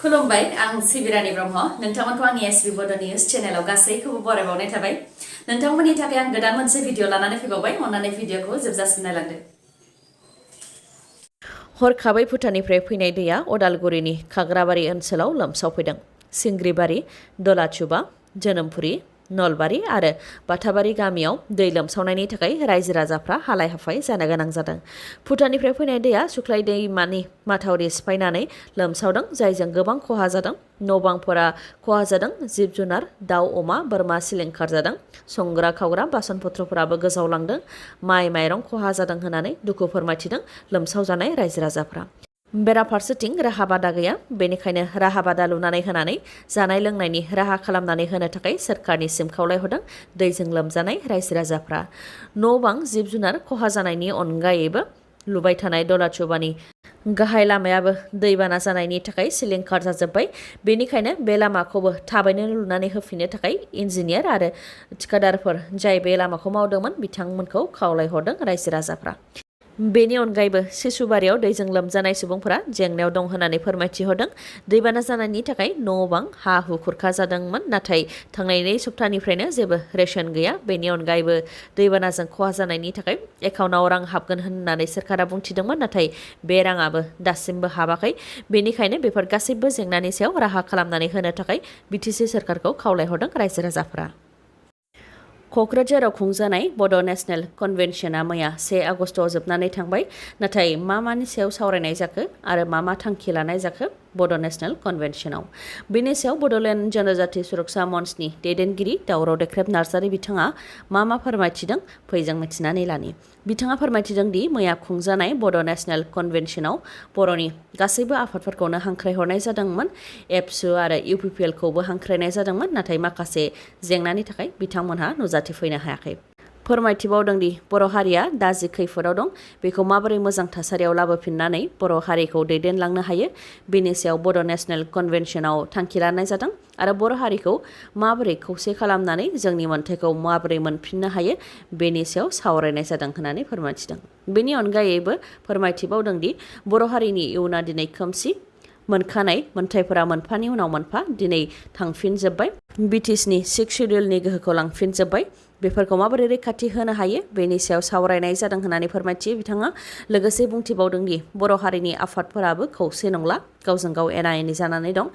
खुलुमबाय आं सिबिरानि ब्रह्म नोंथांमोनखौ आंनि एसबि बड' निउज चेनेलाव गासैखौबो बरायबावनाय थाबाय नोंथांमोननि थाखाय आं गोदान मोनसे भिडिअ लानानै फैबावबाय अन्नानै भिडिअखौ जोबजासिम नायलांदो हरखाबै भुटाननिफ्राय फैनाय दैया अदालगुरिनि खाग्राबारि ओनसोलाव लोमसावफैदों सिंग्रिबारि दलाचुबा जोनोमपुरि नलबारि आरो बाथाबारि गामियाव दै लोमसावनायनि थाखाय रायजो राजाफ्रा हालाय हाफाय जानो गोनां जादों भुटाननिफ्राय फैनाय दैया सुख्लाय दैमानि माथावरि सिफायनानै लोमसावदों जायजों गोबां खहा जादों न'बांफोरा खहा जादों जिब जुनार दाउ अमा बोरमा सिलिंखार जादों संग्रा खावग्रा बासन पत्रफोराबो गोजावलांदों माइ माइरं खहा जादों होननानै दुखु फोरमायथिदों लोमसावजानाय रायजो राजाफ्रा बेराफारसेथिं राहा बादा गैया बेनिखायनो राहा बादा लुनानै होनानै जानाय लोंनायनि राहा खालामनानै होनो थाखाय सोरखारनिसिम खावलायहरदों दैजों लोमजानाय रायजो राजाफ्रा न' बां जिब जुनार खहा जानायनि अनगायैबो लुबाय थानाय दलाचुबानि गाहाय लामायाबो दैबाना जानायनि थाखाय सिलिंखार जाजोब्बाय बेनिखायनो बे लामाखौबो थाबैनो लुनानै होफिननो थाखाय इन्जिनियार आरो थिकादारफोर जाय बे लामाखौ मावदोंमोन बिथांमोनखौ खावलायहरदों रायजो राजाफ्रा बेनि अनगायैबो सिसुबारियाव दैजों लोमजानाय सुबुंफोरा जेंनायाव दं होननानै फोरमायथि हरदों दैबाना जानायनि थाखाय न' बां हा हु खुरखा जादोंमोन नाथाय थांनाय 2 सप्तानिफ्रायनो जेबो रेशन गैया बेनि अनगायैबो दैबानाजों खहा जानायनि थाखाय एकाउन्टआव रां हाबगोन होननानै सोरखारा बुंथिदोंमोन नाथाय बे राङाबो दासिमबो हाबाखै बेनिखायनो बेफोर गासैबो जेंनानि सायाव राहा खालामनानै होनो थाखाय बिटिसि सोरखारखौ खावलायहरदों रायजो राजाफोरा क'क्राझाराव खुंजानाय बड' नेशनेल कन्वेन्शना मैया 1 आगस्टआव जोबनानै थांबाय नाथाय मानि सायाव सावरायनाय जाखो आरो मा थांखि लानाय जाखो बड' नेशनेल कन्वेन्शनाव बेनि सायाव बड'लेण्ड जनजाति सुरक्षा मन्चनि दैदेनगिरि दावराव देख्रेब नार्जारि बिथाङा मा फोरमायथिदों फैजों मिथिनानै लानि बिथाङा फोरमायथिदों दि मैया खुंजानाय बड' नेशनेल कन्वेन्शनाव बर'नि गासैबो आफादफोरखौनो हांख्रायहरनाय जादोंमोन एबसु आरो इउपिपिएलखौबो हांख्रायनाय जादोंमोन नाथाय माखासे जेंनानि थाखाय बिथांमोनहा नुजाथिफैनो हायाखै फोरमायथिबावदों दि बर' हारिया दा जि खैफोदाव दं बेखौ माबोरै मोजां थासारियाव लाबोफिननानै बर' हारिखौ दैदेनलांनो हायो बेनि सायाव बड' नेशनेल कन्वेन्शनाव थांखि लानाय जादों आरो बर' हारिखौ माबोरै खौसे खालामनानै जोंनि मोन्थायखौ माबोरै मोनफिननो हायो बेनि सायाव सावरायनाय जादों होननानै फोरमायथिदों बेनि अनगायैबो फोरमायथिबावदों दि बर' हारिनि इयुना दिनै खोमसि मोनखानाय मोन्थायफोरा मोनफानि उनाव मोनफा दिनै थांफिनजोब्बाय बिटिसिनि 6 शेड्युलनि गोहोखौ लांफिनजोब्बाय बेफोरखौ माबोरै रैखाथि होनो हायो बेनि सायाव सावरायनाय जादों होननानै फोरमायथि बिथाङा लोगोसे बुंथिबावदों दि बर' हारिनि आफादफोराबो खौसे नंला गावजों गाव एना एनि जानानै दं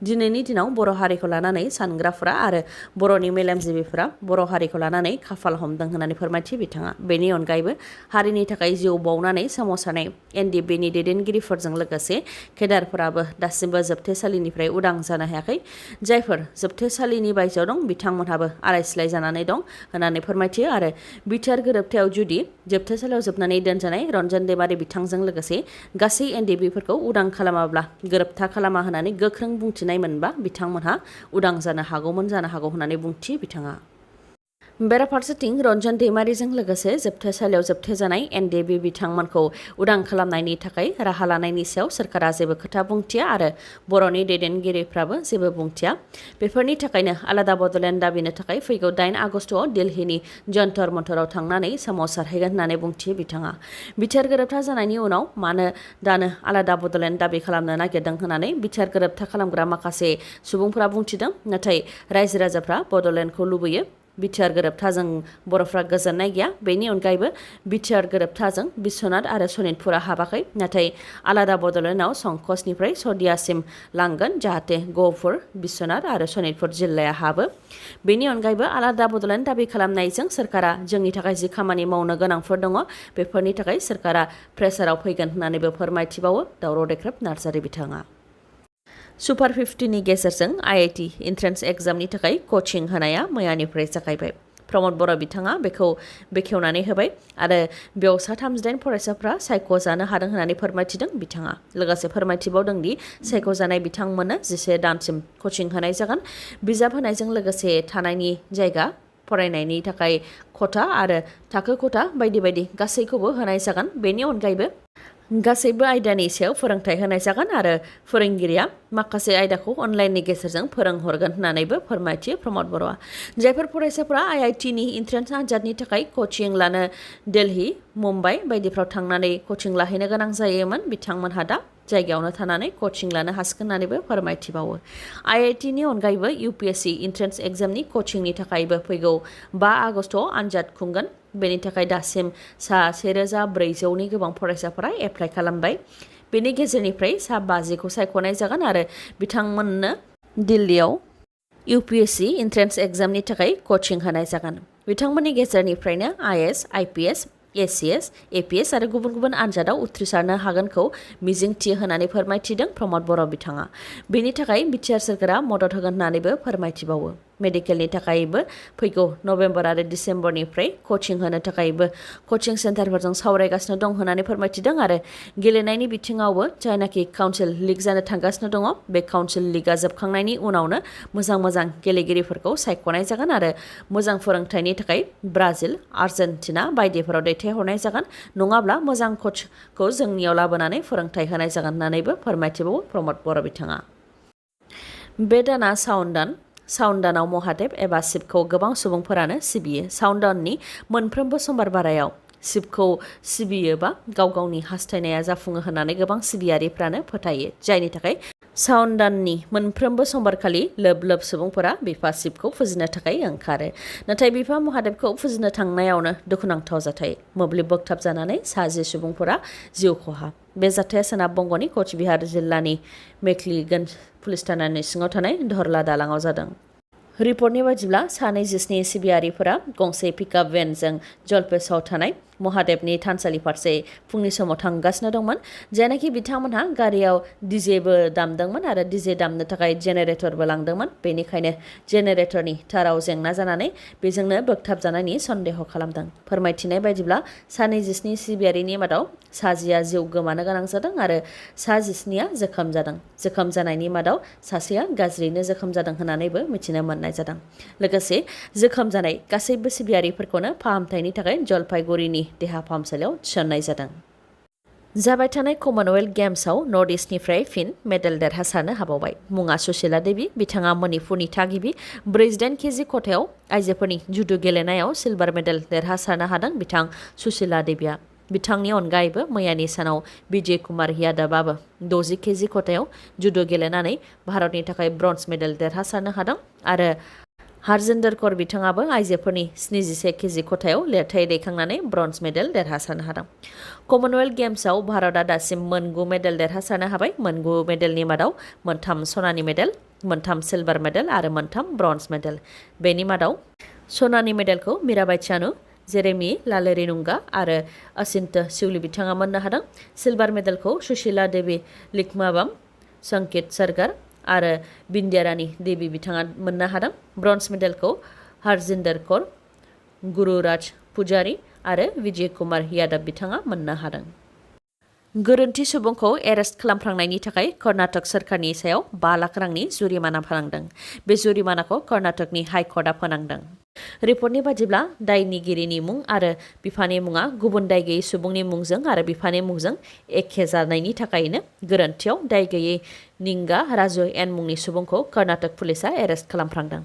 दिनैनि दिनाव बर' हारिखौ लानानै सानग्राफोरा आरो बर'नि मेलेमजिबिफोरा बर' हारिखौ लानानै खाफाल हमदों होननानै फोरमायथि बिथाङा बेनि अनगायैबो हारिनि थाखाय जिउ बावनानै सोमावसारनाय एनडिएफबिनि दैदेनगिरिफोरजों लोगोसे केडारफोराबो दासिमबो जोबथेसालिनिफ्राय उदां जानो हायाखै जायफोर जोबथेसालिनि बायजोआव दं बिथांमोनहाबो आलाय-सिलाय जानानै दं होननानै फोरमायथियो आरो बिटिआर गोरोबथायाव जुदि जोबथेसालियाव जोबनानै दोनजानाय रन्जन दैमारि बिथांजों लोगोसे गासै एनडिएफबिफोरखौ उदां खालामाब्ला गोरोबथा खालामा होननानै गोख्रों बुंथिनाय मोनबा बिथांमोनहा उदां जानो हागौ होननानै बुंथि बिथाङा बेराफारसेथिं रन्जन दैमारिजों लोगोसे जोबथेसालियाव जोबथेजानाय एनडिएफबि बिथांमोनखौ उदां खालामनायनि थाखाय राहा लानायनि सायाव सोरखारा जेबो खोथा बुंथिया आरो बर'नि दैदेनगिरिफ्राबो जेबो बुंथिया बेफोरनि थाखायनो आलादा बड'लेण्ड दाबिनो थाखाय फैगौ 8 आगस्टआव दिल्लीनि जन्तर मन्तराव थांनानै सोमावसारहैगोन होननानै बुंथियो बिथाङा बिटिआर गोरोबथा जानायनि उनाव मानो दानो आलादा बड'लेण्ड दाबि खालामनो नागिरदों होननानै बिटिआर गोरोबथा खालामग्रा माखासे सुबुंफोरा बुंथिदों नाथाय रायजो राजाफ्रा बड'लेण्डखौ लुबैयो बिटिआर गोरोबथाजों बर'फ्रा गोजोननाय गैया बेनि अनगायैबो बिटिआर गोरोबथाजों बिश्वनाथ आरो सनितपुरा हाबाखै नाथाय आलादा बड'लेण्डआव संकसनिफ्राय सदियासिम लांगोन जाहाथे गहपुर बिश्वनाथ आरो सनितपुर जिल्लाया हाबो बेनि अनगायैबो आलादा बड'लेण्ड दाबि खालामनायजों सोरखारा जोंनि थाखाय जि खामानि मावनो गोनांफोर दङ बेफोरनि थाखाय सोरखारा प्रेसाराव फैगोन होननानैबो फोरमायथिबावो दावराव देख्रेब नार्जारि बिथाङा सुपार 50नि गेजेरजों आईआईटी एन्ट्रेन्स एग्जामनि थाखाय कचिं होनाया मैयानिफ्राय जागायबाय प्रमद बर' बिथाङा बेखौ बेखेवनानै होबाय आरो बेयाव 38 फरायसाफ्रा सायख'जानो हादों होननानै फोरमायथिदों बिथाङा लोगोसे फोरमायथिबावदों दि सायख'जानाय बिथांमोननो 11 दानसिम कचिं होनाय जागोन बिजाब होनायजों लोगोसे थानायनि जायगा फरायनायनि थाखाय खथा आरो थाखो खथा बायदि बायदि गासैखौबो होनाय जागोन बेनि अनगायैबो गासैबो आयदानि सायाव फोरोंथाय होनाय जागोन आरो फोरोंगिरिया माखासे आयदाखौ अनलाइननि गेजेरजों फोरोंहरगोन होननानैबो फोरमायथियो प्रमद बर'आ जायफोर फरायसाफोरा आईआईटीनि एन्ट्रेन्स आनजादनि थाखाय कचिं लानो दिल्ली मुम्बाइ बायदिफ्राव थांनानै कचिं लाहैनो गोनां जायोमोन बिथांमोनहा दा जायगायावनो थानानै कचिं लानो हासिगोन होननानैबो फोरमायथिबावो। IIT नि अनगायैबो UPSC इन्ट्रेन्स एग्जामनि कचिंनि थाखायबो फैगौ 5 आगस्टआव आनजाद खुंगोन। बेनि थाखाय दासिम सा 1400नि गोबां फरायसाफोरा एप्लाइ खालामबाय। बेनि गेजेरनिफ्राय सा 50खौ सायख'नाय जागोन आरो बिथांमोननो दिल्लीयाव UPSC इन्ट्रेन्स एग्जामनि थाखाय कचिं होनाय जागोन। बिथांमोननि गेजेरनिफ्रायनो IAS, IPS, ACS, APS आरो गुबुन गुबुन आनजादाव उथ्रिसारनो हागोनखौ मिजिंथियो होननानै फोरमायथिदों प्रमद बर' बिथाङा। बेनि थाखाय बिटिआर सोरखारा मदद होगोन होननानैबो फोरमायथिबावो। मेडिकेलनि थाखायबो फैगौ नभेम्बर आरो डिसेम्बरनिफ्राय कचिं होनो थाखायबो कचिं सेन्टारफोरजों सावरायगासिनो दं होननानै फोरमायथिदों आरो गेलेनायनि बिथिङावबो जायनाखि काउन्सिल लिग जानो थांगासिनो दङ बे काउन्सिल लिगआ जोबखांनायनि उनावनो मोजां गेलेगिरिफोरखौ सायख'नाय जागोन आरो मोजां फोरोंथायनि थाखाय ब्राजिल, आर्जेन्टिना बायदिफोराव दैथायहरनाय जागोन, नङाब्ला मोजां कचखौ जोंनियाव लाबोनानै फोरोंथाय होनाय जागोन होननानैबो फोरमायथिबावो प्रमद बर' बिथाङा। बे दाना सावन दानाव महादेब एबा शिबखौ गोबां सुबुंफोरानो सिबियो। सावन दाननि मोनफ्रोमबो समबार बारायाव शिबखौ सिबियोबा गाव गावनि हास्थायनाया जाफुङो होननानै गोबां सिबियारिफ्रानो फोथायो, जायनि थाखाय सावन दाननि मोनफ्रोमबो समबारखालि लोब सुबुंफोरा बिफा शिबखौ फुजिनो थाखाय ओंखारो। नाथाय बिफा महादेबखौ फुजिनो थांनायावनो दुखुनांथाव जाथाय मोब्लिब बोगथाब जानानै सा 10 सुबुंफोरा जिउ खहा। बे जाथाया सोनाब बंग'नि कचबिहार जिल्लानि मेखलिगंज पुलिस थानानि सिङाव थानाय धरला दालाङाव जादों। रिपर्टनि बायदिब्ला सा 27 सिबियारिफोरा गंसे पिकआप भेनजों जलपेशआव थानाय महादेबनि थानसालि फारसे फुंनि समाव थांगासिनो दंमोन। जायनाखि बिथांमोनहा गारियाव डिजेबो दामदोंमोन आरो डिजे दामनो थाखाय जेनेरेटरबो लांदोंमोन। बेनिखायनो जेनेरेटरनि ताराव जेंना जानानै बेजोंनो बोगथाब जानायनि सन्देह खालामदों। फोरमायथिनाय बायदिब्ला सा 27 सिबियारिनि मादाव सा 10 जिउ गोमानो गोनां जादों आरो सा 19 जोखोम जादों। जोखोम जानायनि मादाव सासेया गाज्रियैनो जोखोम जादों होननानैबो मिथिनो मोननाय जादों। लोगोसे जोखोम जानाय गासैबो सिबियारिफोरखौनो फाहामथायनि थाखाय जलपाइगुरिनि देहा फाहामसालियाव थिसननाय जादों। जाबाय थानाय कमनवेल्थ गेम्सआव नर्थ इस्टनिफ्राय फिन मेडेल देरहासारनो हाबावबाय। मुङा सुशीला देवी, बिथाङा मणिपुरनि थागिबि। 48 केजि खथायाव आइजोफोरनि जुदु गेलेनायाव सिलभार मेडेल देरहासारनो हादों बिथां सुशीला देवीआ। बिथांनि अनगायैबो मैयानि सानाव विजय कुमार यादवआबो 60 केजि खथायाव जुदु गेलेनानै भारतनि थाखाय ब्रन्ज मेडेल देरहासारनो हादों आरो हारजिन्दर कौर बिथाङाबो आइजोफोरनि 77 केजि खथायाव लिरथाय दैखांनानै ब्रन्ज मेडेल देरहासारनो हादों। कमनवेल्थ गेम्सआव भारतआ दासिम 9 मेडेल देरहासारनो हाबाय। 9 मेडेलनि मादाव 3 सनानि मेडेल, 3 सिलभार मेडेल आरो 3 ब्रन्ज मेडेल। बेनि मादाव सनानि मेडेलखौ मीराबाई चानू, जेरेमी लालेरिनुंगा आरो असिन्त शिवली बिथाङा मोननो हादों। सिलभार मेडेलखौ सुशीला देवी लिखमाबाम, संकेत सरगार आरो बिन्द्यारानी देवी बिथाङा मोननो हादों। ब्रन्ज मेडेलखौ हारजिन्दर कौर, गुरुराज पुजारी आरो विजय कुमार यादव बिथाङा मोननो हादों। गोरोन्थि सुबुंखौ एरेस्ट खालामफ्लांनायनि थाखाय कर्नाटक सोरखारनि सायाव 5 लाख रांनि जुरिमाना फोनांदों। बे जुरिमानाखौ कर्नाटकनि हाइकर्टआ फोनांदों। रिपर्टनि बादिब्ला दायनिगिरिनि मुं आरो बिफानि मुङा गुबुन दाय गैयै सुबुंनि मुंजों आरो बिफानि मुंजों एखे जानायनि थाखायनो गोरोन्थियाव दाय गैयै निंगा राजु एन मुंनि सुबुंखौ कर्नाटक पुलिसआ एरेस्ट खालामफ्लांदों।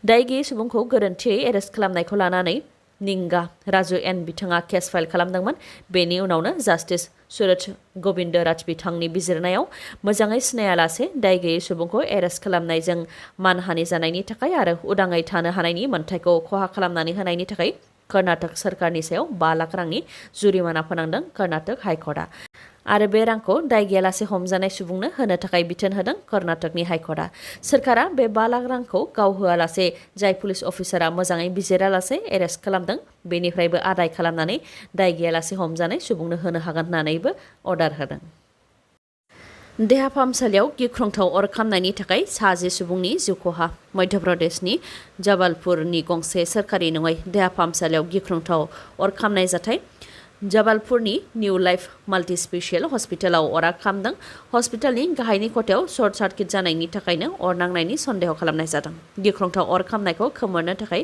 दाय गैयै सुबुंखौ गोरोन्थियै एरेस्ट खालामनायखौ लानानै निंगा राजु एन बिथाङा केस फाइल खालामदोंमोन। बेनि उनावनो जास्टिस सुरज गोविंद राज बिथांनि बिजिरनायाव मोजाङै सिनायालासे दाय गैयै सुबुंखौ एरेस्ट खालामनायजों मानहानि जानायनि थाखाय आरो उदाङै थानो हानायनि मोन्थायखौ खहा खालामनानै होनायनि थाखाय कर्नाटक सोरखारनि सायाव 5 लाख रांनि जुरिमाना फोनांदों कर्नाटक हाइकर्टआ। आरो बे रांखौ दाय गैयालासे हमजानाय सुबुंनो होनो थाखाय बिथोन होदों कर्नाटकनि हाइकर्टआ। सोरखारा बे 5 लाख रांखौ गाव होआलासे जाय पुलिस अफिसारा मोजाङै बिजिरालासे एरेस्ट खालामदों बेनिफ्रायबो आदाय खालामनानै दाय गैयालासे हमजानाय सुबुंनो होनो हागोन होननानैबो अर्डार होदों। देहा फाहामसालियाव गिख्रंथाव अर खामनायनि थाखाय सा 10 सुबुंनि जिउ खहा। मध्य प्रदेशनि जबलपुरनि गंसे सोरखारि नङै देहा फाहामसालियाव गिख्रंथाव अर खामनाय जाथाय। जबलपुरनि निउ लाइफ माल्टि स्पेशियल हस्पिटालाव अरा खामदों। हस्पिटालनि गाहायनि खथायाव सर्ट सार्किट जानायनि थाखायनो अर नांनायनि सन्देह खालामनाय जादों। गिख्रंथाव अर खामनायखौ खोमोरनो थाखाय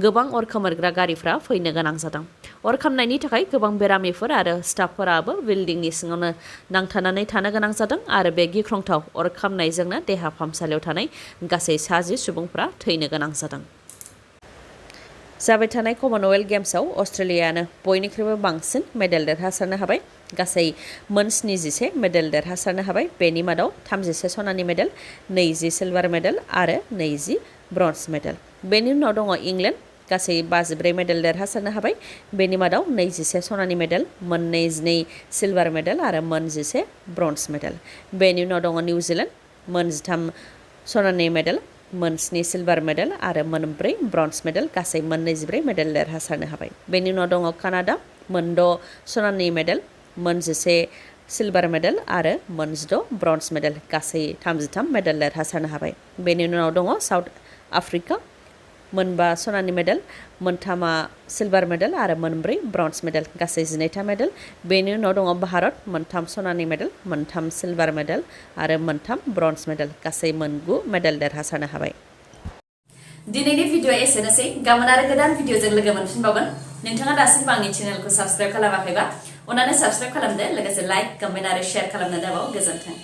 गोबां अर खोमोरग्रा गारिफ्रा फैनो गोनां जादों। अर खामनायनि थाखाय गोबां बेरामिफोर आरो स्टाफफोराबो बिल्डिंनि सिङावनो नांथानानै थानो गोनां जादों आरो बे गिख्रंथाव अर खामनायजोंनो देहा फाहामसालियाव थानाय गासै सा 10 सुबुंफ्रा थैनो गोनां जादों। जाबाय थानाय कमनवेल्थ गेम्सआव अस्ट्रेलियानो बयनिख्रुइबो बांसिन मेडेल देरहासारनो हाबाय। गासै मोन 77 मेडेल देरहासारनो हाबाय बेनि मादाव 36 सनानि मेडेल 20 सिलभार मेडेल आरो 20 ब्रन्ज मेडेल बेनि उनाव दङ इंलेन्ड गासै 54 मेडेल देरहासारनो हाबाय बेनि मादाव 21 सनानि मेडेल मोन 22 सिलभार मेडेल आरो मोन 11 ब्रन्ज मेडेल बेनि उनाव दङ निउजिलेन्ड मोन 13 सनानि मेडेल मोन 7 सिलभार मेडेल आरो मोन 4 ब्रन्ज मेडेल गासै मोन 24 मेडेल देरहासारनो हाबाय बेनि उनाव दङ कानाडा मोन 6 सनानि मेडेल मोन 11 सिलभार मेडेल आरो मोन 6 ब्रन्ज मेडेल गासै 33 मेडेल देरहासारनो हाबाय बेनि उनाव दङ साउथ आफ्रिका मोन 5 सनानि मेडेल मोन 3 सिलभार मेडेल आरो मोन 4 ब्रन्ज मेडेल गासै 12 मेडेल बेनि उनाव दङ भारत मोन 3 सनानि मेडेल मोन 3 सिलभार मेडेल आरो मोन 3 ब्रन्ज मेडेल गासै मोन 9 मेडेल देरहासारनो हाबाय दिनैनि भिडिअ एसेनोसै गाबोन आरो गोदान भिडिअजों लोगो मोनफिनबावगोन नोंथाङा दासिमबो आंनि चेनेलखौ साबस्क्राइब खालामाखैबा अन्नानै साबस्क्राइब खालामदो लोगोसे लाइक कमेन्ट आरो शेयार खालामनो दाबाव गोजोन्थों